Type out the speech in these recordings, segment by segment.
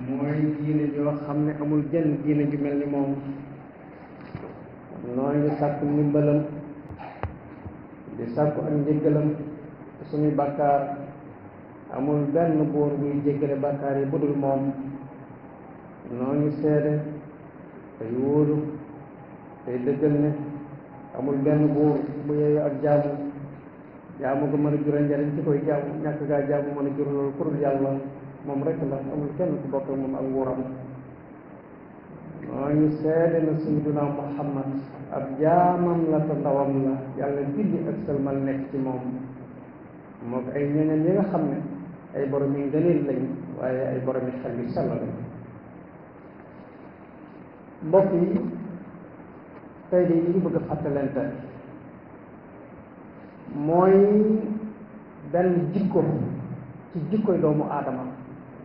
mooy diine joo xam ne amul jenn diine ju mel ni moom. noo ngi sàkku ndimbalam di sàkku ak njéggalam suñuy bàkkaar. amul benn buur buy jéggale bàkkaar yi budul moom. noo ngi seede tey wóolu tey dëggal ne amul benn buur bu yeeyu ak jaamu ko mën a jural njariñ ci koy jaamu ñàkk gaa jaamu mën a jural loolu pour yàlla moom rek la amul kenn ku bokk moom ak nguuram. noo ngi seede na sayyiduna Muhammad ab jaamam la te ndawam la yàlla julli ak sëlmal nekk ci moom moo ko ay ñeneen yi nga xam ne ay borom yi ngëneel lañ waaye ay borom yi xel yu sell lañ. mbokk yi tey de li ñu bëgg a fàttalante mooy benn jikko ci jikkoy doomu aadama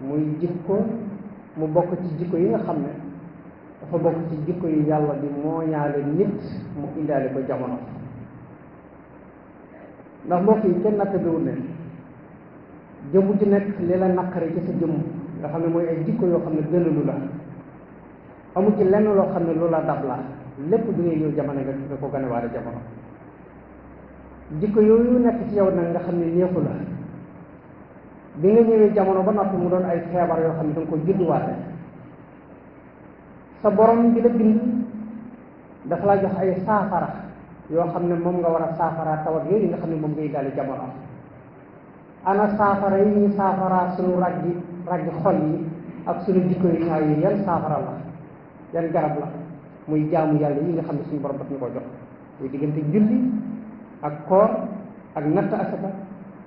muy jikko mu bokk ci jikko yi nga xam ne dafa bokk ci jikko yi yàlla di mooñaale nit mu indaale ko jamono. ndax mbokk yi kenn nattabiwul ne jëmm ji nekk li la naqari ci sa jëmm nga xam ne mooy ay jikko yoo xam ne gënalu la amul ci lenn loo xam ne lu la dab la lépp bi ngay ñëw jamono nga ko ganewaale jamono. jikko yooyu nekk ci yow nag nga xam ne neexu la bi nga ñëwee jamono ba noppi mu doon ay feebar yoo xam ne danga ko judduwaale sa borom bi la bind dafa la jox ay saafara yoo xam ne moom nga war a saafara tawat yooyu nga xam ne moom ngay daale jamono. ana saafara yi ñu saafara suñu raggi xol yi ak suñu jikko yu ñaaw yi yan saafara la yan garab la muy jaamu yàlla yi nga xam ne suñu borom daf ñu ko jox muy diggante julli ak koor ak natt asaka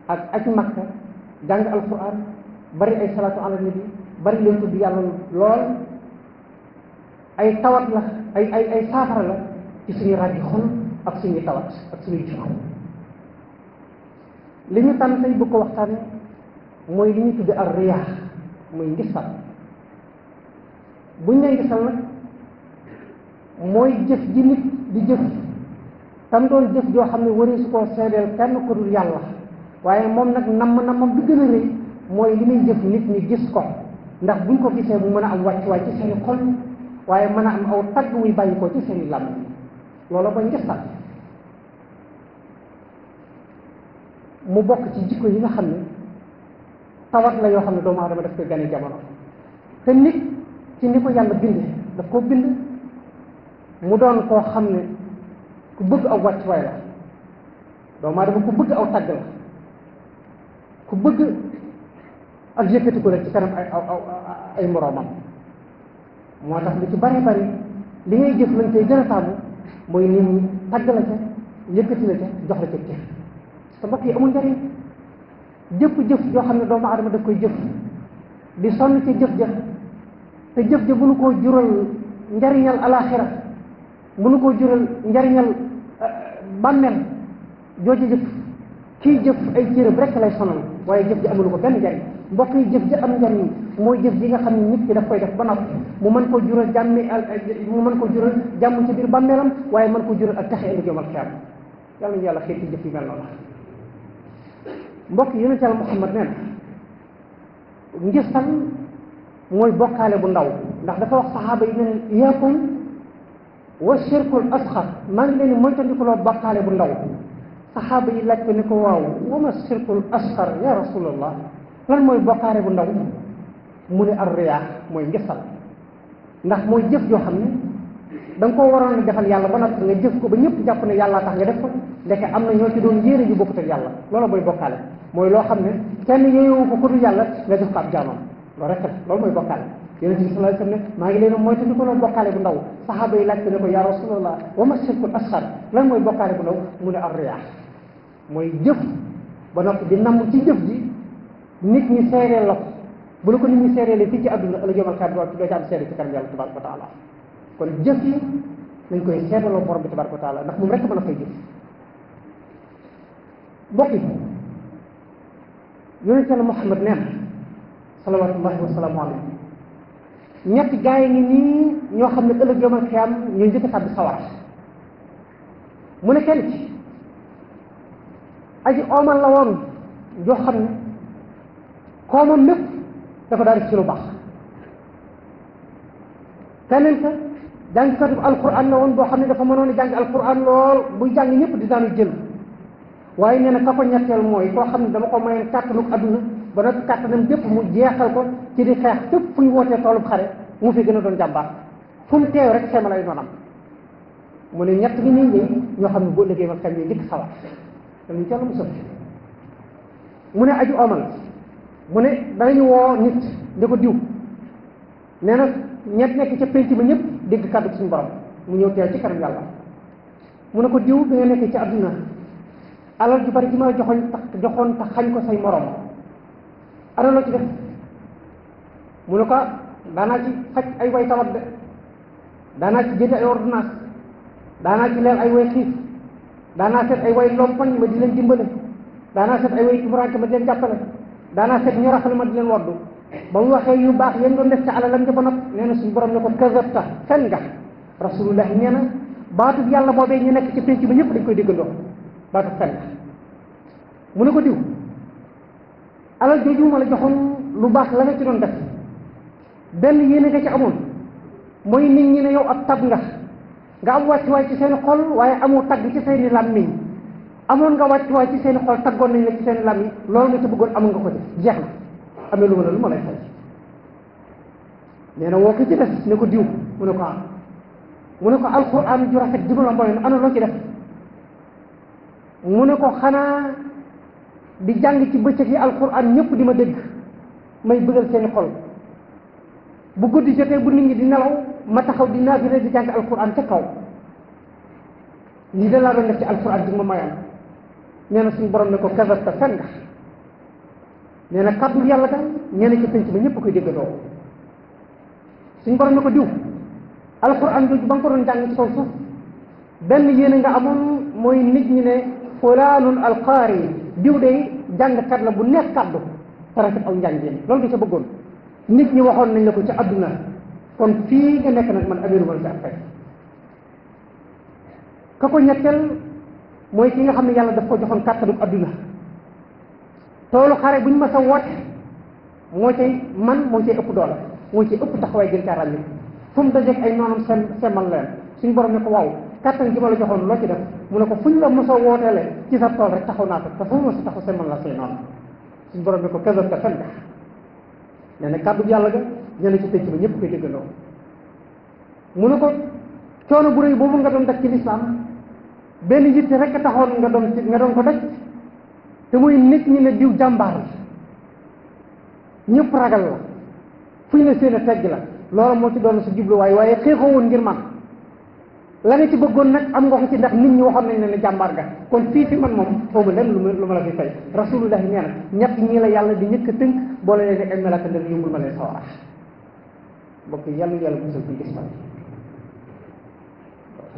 ak aj makka jàng alquran bari ay salaatu ala nabi bari leen tudd yàlla lool ay tawat la ay saafara la ci suñu raggi xol ak suñuy tawat ak suñuy jikko. li ñu tànn tey bu ko waxtaane mooy li ñu tudde ar riyaax muy ngistal. buñ ne ngistal nag mooy jëf ji nit di jëf tam doon jëf joo xam ne waree su koo seedeel kenn ko dul yàlla waaye moom nag namm bi gën a rëy mooy li muy jëf nit ñi gis ko ndax buñ ko gisee bu mën a am wàccuwaay ci seeni xol waaye mën a am aw tagg wuy bàyyi ko ci seeni làmmiñ loolu mooy ngistal. mu bokk ci jikko yi nga xam ne tawat la yoo xam ne doomu aadama daf koy gane jamono te nit ci ni ko yàlla binde daf koo bind mu doon koo xam ne ku bëgg aw wàccuwaay la doomu aadama ku bëgg aw tagg la ku bëgg ak yëkkati ko rek ci kanam ay moroomam. moo tax lu ci bari li ngay jëf lañ koy gën a taamu mooy nit ñi tagg la ca yëkkati la ca jox la ca cër. te mbokk yi amul njariñ jëf yoo xam ne doomu aadama daf koy jëf di sonn ci jëf te jëf mënu koo jural njariñal alaxira mënu koo jural njariñal bàmmeel jooju jëf kii jëf ay cëram rek lay sonal waaye jëf ji amul ko benn njariñ. mbokk yi jëf ji am njariñ mooy jëf ji nga xam ne nit ki daf koy def ba noppi mu mën ko jural jàmm ci biir bàmmeelam waaye mën ko jural ak taxe ëllëg yawmal qiyaama. yàlla ñu yàlla xeet ci jëf yu mel noonu. mbokk yi yonent Yàlla Muhammad nee na ngistal mooy bokkaale bu ndaw ndax dafa wax saxaaba yi ne iyaakum wa shirkul asxar maa ngi leen di moytandikuloo bokkaale bu ndaw. saxaaba yi laaj ko ne ko waaw wa ma shirkul asxar ya rasulallah lan mooy bokkaale bu ndaw mu ne ar riyaa mooy ngistal ndax mooy jëf joo xam ne da nga koo waroon a defal yàlla ba noppi nga jëf ko ba ñëpp jàpp ne yàlla tax nga def ko ndeke am na ñoo ci doon yéene yu bokkut ak yàlla loolu mooy bokkaale mooy loo xam ne kenn yéenewu ko ku dul yàlla nga def ko ab jaamam loolu rek la loolu mooy bokkaale. yonent bi sallallahu alayhi wasallam ne maa ngi leen mooy tamit ko loolu bokkaale bu ndaw saxaaba yi laaj ko ne ko yaa rasulallah wa ma shirkul asxar lan mooy bokkaale bu ndaw mu ne ar riyaa mooy jëf ba noppi di namm ci jëf ji nit ñi seereel la ko bu la ko nit ñi seereelee fii ci àdduna ëllëg yawmal qiyaama doo ci am seere ci kanam yàlla tabaaraka wa taala. kon jëf yi nañ koy seetaloo borom bi tabaaraka wa taala ndax moom rek mën a fay jëf. mbokk yi yonent Yàlla Muhammad nee na salawaatullaahi wa salaamu alayhi ñetti gaa yi ngi nii ñoo xam ne ëllëg yawmal qiyaama ñoo njëkk a tàbbi sawara. mu ne kenn ci aji oomal la woon joo xam ne koomam lépp dafa daal def ci lu baax. keneen ka jàngkatu alquran la woon boo xam ne dafa mënoon a jàng alquran lool buy jàng ñëpp di daanu jël waaye nee na ka ko ñetteel mooy koo xam ne dama ko mayoon kàttanu adduna ba nag kàttanam bépp mu jeexal ko ci di xeex fépp fu ñu wootee toolub xare mu fi gën a doon jàmbaar fu mu teew rek xeema lay noonam mu ne ñett ñi nii ñoo xam ne boo liggéey ma kañ yi dikk sawar dañu ca mu sëf mu ne aju omal mu ne danañu woo nit di ko diw nee na ñett nekk ca penc ma ñëpp dégg kàddu suñu borom mu ñëw teew ci kanam yàlla mu ne ko diw bi nga nekk ci àdduna alal ju bari ji ma joxoon tax xañ ko say morom ana loo ci def mu ne ko daanaa ci faj ay way tawat de daanaa ci jënd ay ordonnance daanaa ci leel ay way xiif daanaa seet ay way lompoñ ma di leen dimbale daanaa seet ay way tumuranke ma di leen jàppale daanaa seet ñu rafale ma di leen woddu ba mu waxee yu baax yéen doon def ci alalam ja ba noppi nee na suñu borom ne ko kazabta fen nga rasulullah nee na baatu yàlla boobee ñu nekk ci penc ba ñëpp dañ koy déggandoo baatu fen nga mu ne ko diw alal jooju ma la joxoon lu baax la nga ci doon def benn yéene nga ci amoon mooy nit ñi ne yow ab tab nga am wàccuwaay ci seen xol waaye amoo tagg ci seeni làmmiñ amoon nga wàccuwaay ci seen xol taggoon nañ la ci seen làmmiñ loolu nga ci bëggoon amoon nga ko ci jeex na amee lu ma la lu ma lay fay nee na woo ko ci des ne ko diw mu ne ko am mu ne ko alxuraan ju rafet ji ma la mboolem ana loo ci def mu ne ko xanaa di jàng ci bëccëg yi alxuraan ñëpp di ma dégg may bëggal seeni xol bu guddi jotee bu nit ñi di nelaw ma taxaw di naafila di jàng alxuraan ca kaw lii da laa doon def ci alxuraan ji ma mayoon nee na suñu borom ne ko kazabta fen nga nee na kàddu yàlla ga ñeneen ci penc ba ñëpp koy déggandoo suñu borom ne ko diw alxuraan jooju ba nga ko doon jàng ci kaw suuf benn yéene nga amoon mooy nit ñi ne fulaanun alqaari diw day jàngkat la bu nekk kàddu te rafet aw njàngeen loolu nga ca bëggoon nit ñi waxoon nañ la ko ci àdduna kon fii nga nekk nag man amiru wala ci ak fay ka ko ñetteel mooy ki nga xam ne yàlla daf ko joxoon kàttanu àdduna toolu xare bu ñu ma sa woote moo cay man moo cay ëpp doole moo cay ëpp taxawaay gën caa ràññi fu mu dajeeg ay noonam semmal leen suñu borom ne ko waaw kàttan gi ma la joxoon loo ci def mu ne ko fuñ la mos a wooteele ci sa tool rek taxaw naa ko te fu mu mos a taxaw semmal la say noonu suñu borom ne ko kazab ka fen nga nee na kàddu yàlla ga ñene ci penc ba ñëpp koy déggandoo mu ne ko coono bu rëy boobu nga doon daj ci lislaam benn yitte rek a taxoon nga doon ko daj te muy nit ñi ne diw jàmbaar la ñëpp ragal la fu ñu ne seen a tegg la loolu moo ci doon sa jubluwaay waaye xeexoo woon ngir man la nga ci bëggoon nag am nga ko ci ndax nit ñi waxoon nañ ne jàmbaar nga kon fii fi man moom xaw ma lenn lu ma la fi fay rasulullah nee na ñett ñii la yàlla di ñëkk a tënk boole leen ay melaka ndel yumbul ma leen sawara bokk yàlla yàlla musal fi gis man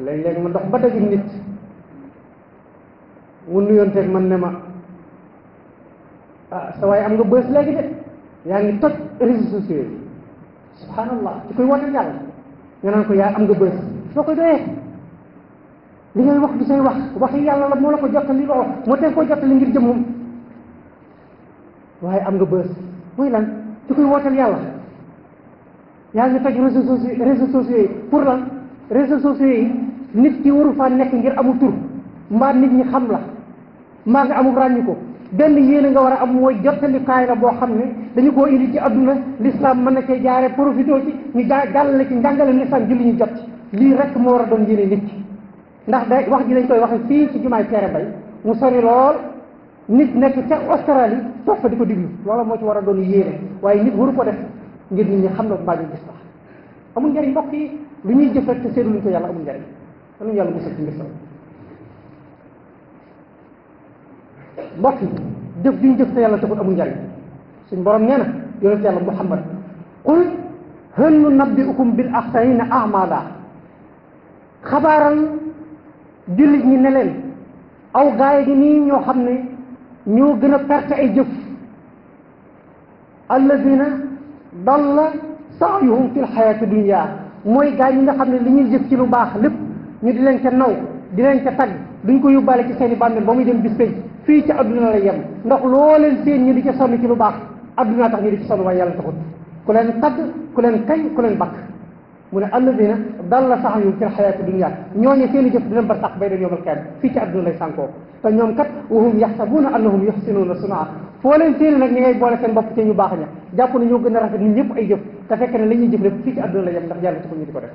léeg-léeg ma dox ba daje nit mu nuyoonteeg man ne ma ah sa waaye am nga bës léegi de yaa ngi toj réseaux sociaux yi subhanallah ci koy woote yàlla nga naan ko yaa am nga bës soo koy doyee li ngay wax du say waxi yàlla la moo la ko jottali loo moo teg koo jottali ngir jëmmum waaye am nga bës muy lan ci koy wooteel yàlla yaa ngi toj réseaux sociaux yi pour lan réseaux sociaux yi nit ki waru faa nekk ngir amul tur mbaa nit ñi xam la mbaa nga amul ràññi ko benn yéene nga war a am mooy jottalikaay la boo xam ne dañu koo indi ci adduna l'islam mën na cee jaare profité ci ñu jàllale ci njàngale l'islam julli ñu jot lii rek moo war a doon yéene nit ki ndax day wax ji dañ koy waxe fii ci jumaay Kéré Bay mu sori lool nit nekk ca Australie toog fa di ko diglu loola moo ci war a doon yéene waaye nit waru ko def ngir nit ñi xam na mbaa ñu gis la amul njëriñ mbokk yi lu ñuy jëf rek te seetlu luñ ko yàlla amul njëriñ anuñu yàlla musal ci ngisal mbokk yi jëf bi ñu jëf te yàlla taxul amul njëriñ suñ borom nee na yonent yàlla Muhammad qul hal nunabbi'ukum bil axsarina a'mala xabaaral jullit ñi ne leen aw gaay gi nii ñoo xam ne ñoo gën a perte ay jëf alladina dalla sa'yuhum fil xayaati dunya mooy gaay ñi nga xam ne li ñuy jëf ci lu baax lépp ñu di leen ca naw di leen ca tagg duñ ko yóbbaale ci seeni bàmmeel ba muy dem bis penc fii ci adduna la yem ndax loo leen seen ñu di ca sonn ci lu baax adduna tax ñu di ci sonn waaye yàlla taxut ku leen tagg ku leen kañ ku leen bakk mu ne alladina dalla sa'yuhum fil hayati dunya ñooñu seeni jëf dina bar sax bay dem yomal kenn fii ci adduna lay sànkoo te ñoom kat wa hum yaxsabuuna annahum yuxsinuuna sunaa foo leen seeni nag ñi ngay boole seen bopp ci ñu baax ña jàpp ne ñoo gën a rafet nit ñëpp ay jëf te fekk ne la ñuy jëf lépp fii ci adduna la yem ndax yàlla taxul ñu di ko def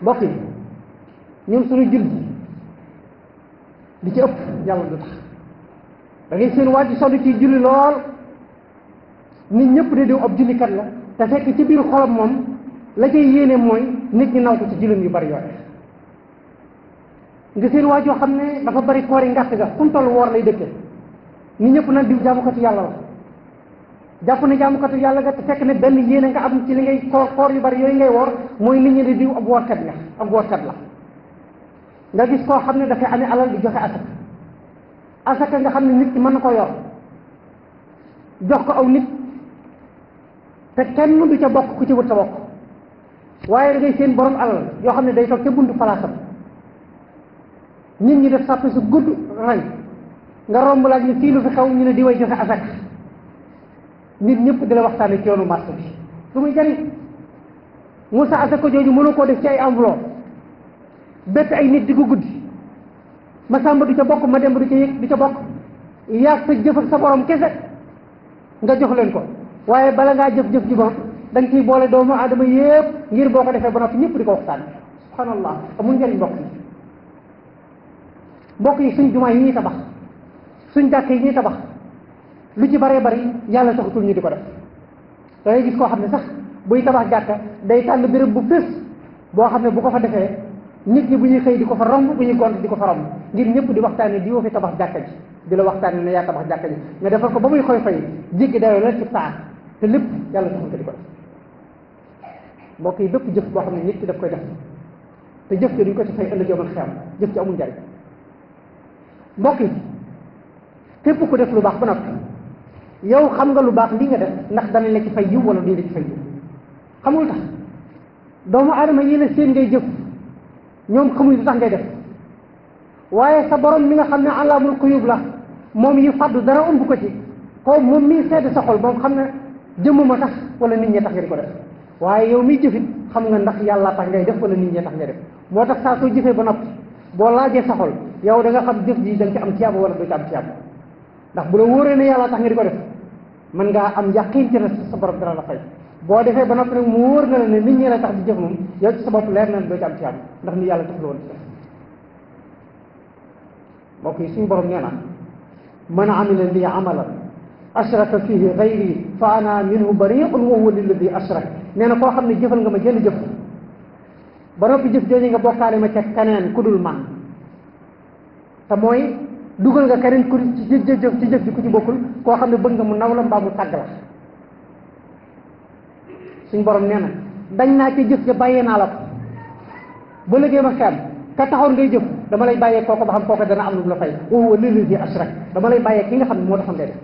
mbokk yi ñun suñu julli li ci ëpp yàlla du tax da ngay seen waaj sonn ci julli lool nit ñëpp de diw ab jullikat la te fekk ci biir xolam moom la cay yéene mooy nit ñi naw ko ci jullim yu bari yooyu nga seen waaj yoo xam ne dafa bari koori ngàtt ga fu mu toll woor lay dëkke nit ñëpp nag diw jaamukatu yàlla la jàpp ne jaamukatu yàlla ga te fekk ne benn yéene nga am ci li ngay koor yu bari yooyu ngay woor mooy nit ñi di diw ab woorkat nga ab woorkat la nga gis koo xam ne dafay amee alal di joxe asaka nga xam ne nit ki mën na ko yor jox ko aw nit te kenn du ca bokk ku ci wut sa bokk waaye da ngay seen borom alal yoo xam ne day toog ca buntu palaasam nit ñi def sàppe su gudd rey nga romb laaj ne fii lu fi xew ñu ne di way joxe asaka nit ñëpp di la waxtaane ci yoonu marché bi lu muy jariñ Moussa asaka jooju mënu koo def ci ay enveloppe bett ay nit di ko guddi ma sàmba du ca bokk ma demb du ca yëg du ca bokk yaag sa jëf ak sa borom kese nga jox leen ko waaye bala ngaa jëf-jëf ji ba da nga ciy boole doomu aadama yépp ngir boo ko defee ba noppi ñëpp di ko waxtaan subhanallah amul njëriñ mbokk yi suñ jumaa yi ñuy tabax suñ jàkk yi ñuy tabax lu ci baree bari yàlla taxatul ñu di ko def da ngay gis koo xam ne sax buy tabax jàkka day tànn béréb bu fés boo xam ne bu ko fa defee nit ñi bu ñuy xëy di ko fa romb bu ñuy gont di ko fa romb ngir ñëpp di waxtaane di woo fi tabax jàkka ji di la waxtaane ne yaa tabax jàkka ji nga defal ko ba muy xoy fay jéggi dayoo la ci saa te lépp yàlla taxul ko di ko def mbokk yi bépp jëf boo xam ne nit ki daf koy def te jëf ci duñ ko ci fay ëllëg yomal xiyam jëf ci amul njariñ mbokk yi képp ku def lu baax ba noppi yow xam nga lu baax lii nga def ndax danañ la ci fay yiw wala duñ la ci fay yiw xamul tax doomu aadama yéen a seen ngay jëf ñoom xamuñ lu tax ngay def waaye sa borom mi nga xam ne alaamul xuyub la moom yi fàddu dara ëmb ko ci ko moom mii seede sa xol moom xam ne jëmmuma tax wala nit ñi tax nga di ko def waaye yow miy jëfit xam nga ndax yàlla tax ngay def wala nit ñi tax ngay def moo tax saa soo jëfee ba noppi boo laajee sa xol yow da nga xam jëf ji da nga ci am tiyaaba wala du ci am tiyaaba ndax bu la wóoree ne yàlla tax nga di ko def mën ngaa am yàqiin ci ne sa borom dana la fay boo defee ba noppi nag mu wóor na la ne nit ñi la tax di jëf moom yow ci sa bopp leer na ne doo ci am tiyaaba ndax ni yàlla tax la woon ci def mbokk yi suñu borom nee na man amila li amalan ashraka fihi gayri fa ana minhu bari'un wa huwa lilladi ashrak nee na koo xam ne jëfal nga ma jënd jëf ba noppi jëf jooju nga bokkaale ma ca keneen ku dul man te mooy dugal nga keneen ku ci jëf ci jëf ji ku ci bokkul koo xam ne bëgg nga mu naw la mbaa mu tàgg la suñ borom nee na dañ naa ci jëf ja bàyyee naa la ko ba liggéey ma xem ka taxoon ngay jëf dama lay bàyyee kooko ba xam kooko dana am lu la fay wa huwa lilladi ashrak dama lay bàyyee ki nga xam ne moo taxoon ngay def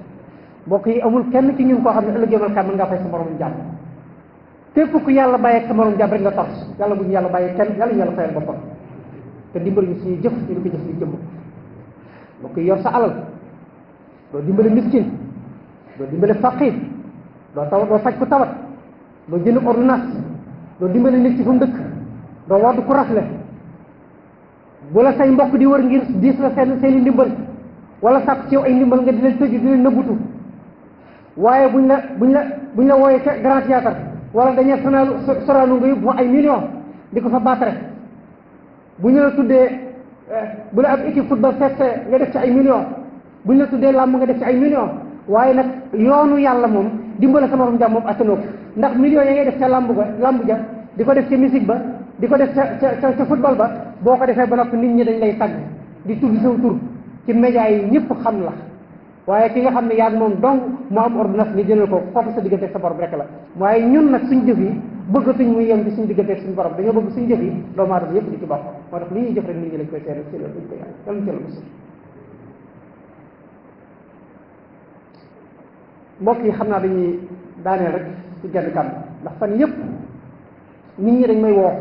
mbokk yi amul kenn ci ñun koo xam ne ëllëg yomal xam mën ngaa fay sa morom jàmm képp ku yàlla bàyyee sa morom jàmm rek nga tors yàlla bu ñu yàlla bàyyee kenn yàlla ñu yàlla fayal boppam te dimbali ñu suñuy jëf ñu di ko jëf ñu jëmm mbokk yi yor sa alal doo dimbale miskin doo dimbale faqir doo faj ku tawat doo jënd ordonnance doo dimbale nit ci fu mu dëkk doo wodd ku rafle bu la say mbokk di wër ngir diis la seeni ndimbal wala sàkk ci yow ay ndimbal nga di leen tëju di leen nëbbutu waaye buñ la wooyee ca grand théâtre wala dañee soraanu nga yóbbu ay millions di ko fa baatare bu ñu la tuddee bu la ab équipe football feste nga def ci ay millions bu ñu la tuddee làmb nga def ci ay millions waaye nag yoonu yàlla moom dimbale sa morom jàmm moom attanoo ko ndax millions ya ngay def ca làmb ja di ko def ca musique ba di ko def ca football ba boo ko defee ba noppi nit ñi dañ lay tagg di tudd saw tur ci média yi ñëpp xam la waaye ki nga xam ne yaa moom donc mu am ordonnance nga jëlal ko foofu sa diggante sa borom rek la waaye ñun nag suñ jëf yi bëggatuñ muy yem ci suñ diggante suñu borom dañoo bëgg suñ jëf yi doomu aadama yëpp di ci bokk moo tax li ñuy jëf rek nit ñi lañ koy seere si loolu duñ ko yàlla yàlla ci la musul mbokk yi xam naa dañuy daaneel rek ci genn kàddu ndax fan yëpp nit ñi dañ may woo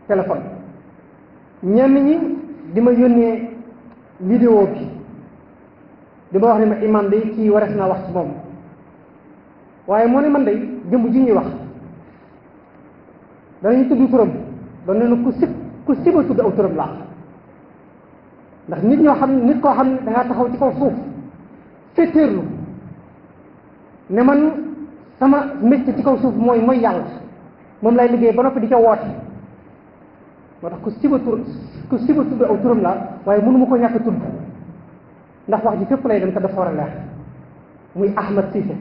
téléphone ñenn ñi di ma yónnee vidéo bi di ma wax ne ma imam bi kii warees naa wax ci moom waaye moo ne man day jëmb ji ñuy wax danañu tudd turam doon ne ku siba tudd aw turam laa ndax nit koo xam ne dangaa taxaw ci kaw suuf féetéerlu ne man sama métier ci kaw suuf mooy yàlla moom lay liggéey ba noppi di ca woote moo tax ku siba tudd aw turam laa waaye mënu ma ko ñàkk tudd ndax wax ji fépp lay dem te dafa war a leer muy Ahmed Cissé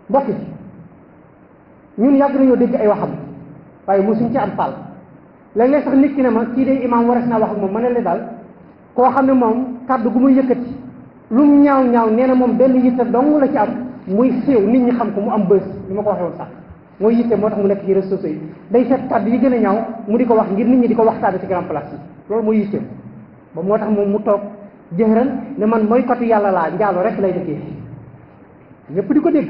mbokk yi ñun yàgg nañoo dégg ay waxam waaye mosuñ ci am faal léeg-léeg sax nit ki ne ma kii day imaam waras naa wax ak moom ma ne la daal koo xam ne moom kàddu gu muy yëkkati lu mu ñaaw nee na moom benn yitte dong la ci am muy siiw nit ñi xam ko mu am bës li ma ko waxee woon sax mooy yitte moo tax mu nekk ci réseaux sociaux yi day seet kàddu yi gën a ñaaw mu di ko wax ngir nit ñi di ko waxtaane ci grand place yi loolu mooy yitte ba moo tax moom mu toog jëxëran ne man mooy côté yàlla laa njaalo rek lay liggéey ñëpp di ko dégg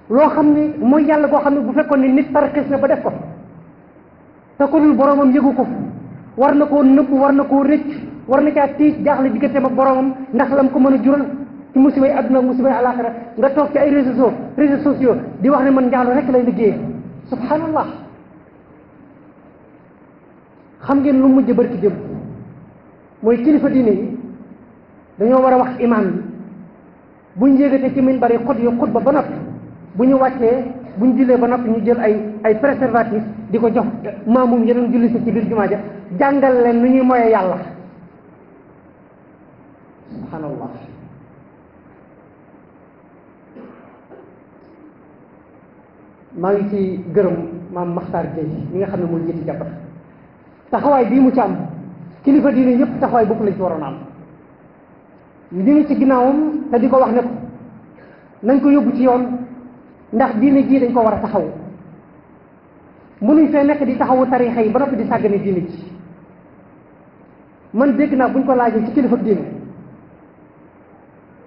loo xam ne mooy yàlla koo xam ne bu fekkoon ne nit tarxis na ba def ko te ko dul boromam yëgu ko war na koo nëbb war na koo rëcc war na caa tiit jaaxle digganteem ak boromam ndax lam ko mën a jural ci musibay adduna ak musibay alaxira nga toog ci ay réseaux sociaux di wax ne man njaalo rek lay liggéey subhanallah xam ngeen lu mujj barki jëm mooy kilifa diine yi dañoo war a wax imaam yi buñ yéegatee ci minbar yi xutba ba noppi bu ñu wàccee bu ñu jullee ba noppi ñu jël ay préservatif di ko jox maamum yeneen julli si ci biir jumaa ja jàngal leen nu ñuy moye yàlla subhanallah maa ngi ci gërëm maam Makhtar Gueye mi nga xam ne mooy jiiti jàppat taxawaay bii mu ci am kilifa diine yëpp taxawaay bokk lañ ci waroon a am ñu ngi ci ginnaawam te di ko wax ne ko nañ ko yóbbu ci yoon ndax diine jii dañ ko war a taxawu mënuñ fee nekk di taxawu tarixa yi ba noppi di sàggane diine ji man dégg naa buñ ko laajee ci kilifa diine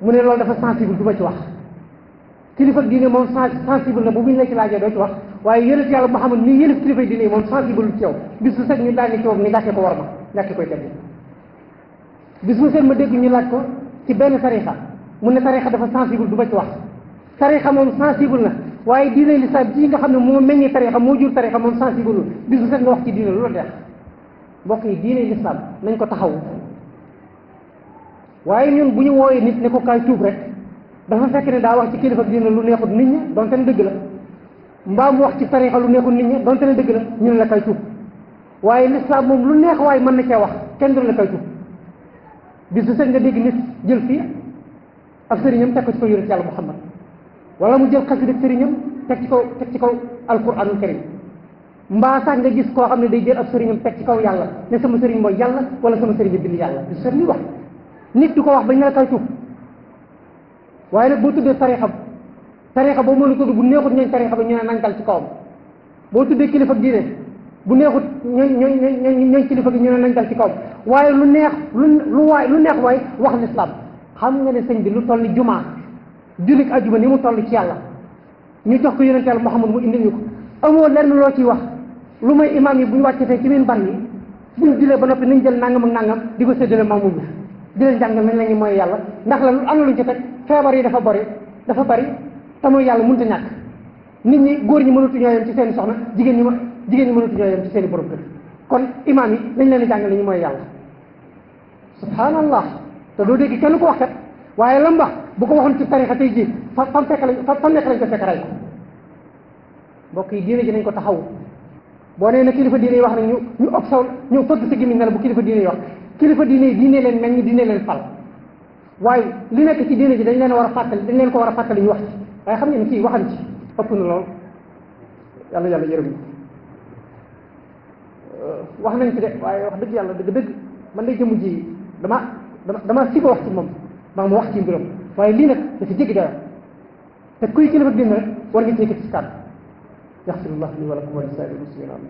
mu ne loolu dafa sensible du ma ci wax kilifa diine moom sensible na bu buñ la ci laajee doo ci wax waaye yonent yàlla Muhammad nii yëlif kilifa diine yi moom sensible lu ci yow bis bu set ñu daal ni ci moom ni gàcce ko war ma gàcce koy teg bis bu set ma dégg ñu laaj ko ci benn tarixa mu ne tarixa dafa sensible du ma ci wax tarixa moom sensible na waaye diine lislaam ji nga xam ne moo meññi tarixa moo jur tarixa moom sensible lu bis bu set nga wax ci diine lu la deex mbokk yi diine lislaam nañ ko taxaw waaye ñun bu ñu wooyee nit ne ko kaay tuub rek dafa fekk ne daa wax ci kilifa diine lu neexut nit ñi donte ne dëgg la mbaa mu wax ci tarixa lu neexut nit ñi donte ne dëgg la ñu ne la kaay tuub waaye lislaam moom lu neex waaye mën na cee wax kenn du la kaay tuub bis bu set nga dégg nit jël fii ab sëriñam teg ko ci ko yonent yàlla Muhammad wala mu jël xasida sëriñam teg ci kaw alquranul karim mbaa sax nga gis koo xam ne day jël ab sëriñam teg ci kaw yàlla ne sama sëriñ mooy yàlla wala sama sëriñ bind yàlla bis set ni wax nit du ko wax bañ ne la kay tuub waaye nag boo tuddee tarixa boo mën a tudd bu neexut ñooñ tarixa ba ñu ne nankal ci kawam boo tuddee kilifa diine bu neexut ñooñ kilifa gi ñu ne nankal ci kawam waaye lu neex waay wax lislaam xam nga ne sëñ bi lu toll ni jumaa jullit ajjuma ni mu toll ci yàlla ñu jox ko yonent yàlla Muhammad mu indil ñu ko amoo lenn loo ciy wax lu may imaam yi bu ñu wàccatee ci biir ban yi buñ julee ba noppi nañ jël nangam ak nangam di ko séddale maamum bi di leen jàngal nañ la ñu mooy yàlla ndax la am na luñ ci teg feebar yi dafa bari te mooy yàlla mënut a ñàkk nit ñi góor ñi mënatuñoo yem ci seen soxna jigéen ñi mënatuñoo yem ci seen i borom kër kon imaam yi nañ leen di jàngal ñu mooy yàlla subhanallah te doo dégg kenn ko wax kat waaye lam wax bu ko waxoon ci tarixa tey jii fam nekk lañ ko fekk rey ko mbokk yi diine ji nañ ko taxaw boo nee na kilifa diine yi wax na ñu obsaw ñu fëgg sa gémmiñ ne la bu kilifa diine yi wax kilifa diine yi diine leen meññ diine leen fal waaye li nekk ci diine ji dañ leen ko war a fàttali ñu wax ci waaye xam ngeen kii waxan ci ëpp na lool yàlla yërëm ñu wax nañ ci de waaye wax dëgg yàlla dëgg man day jëmu ji dama si ko wax ci moom maa ma wax ci mbiram waaye lii nag dafa jéggi dara te kuy kilifa diine rek war nga ci yëkkati si kàddu yaxfirullah li wa lakum wa li saa'iril muslimin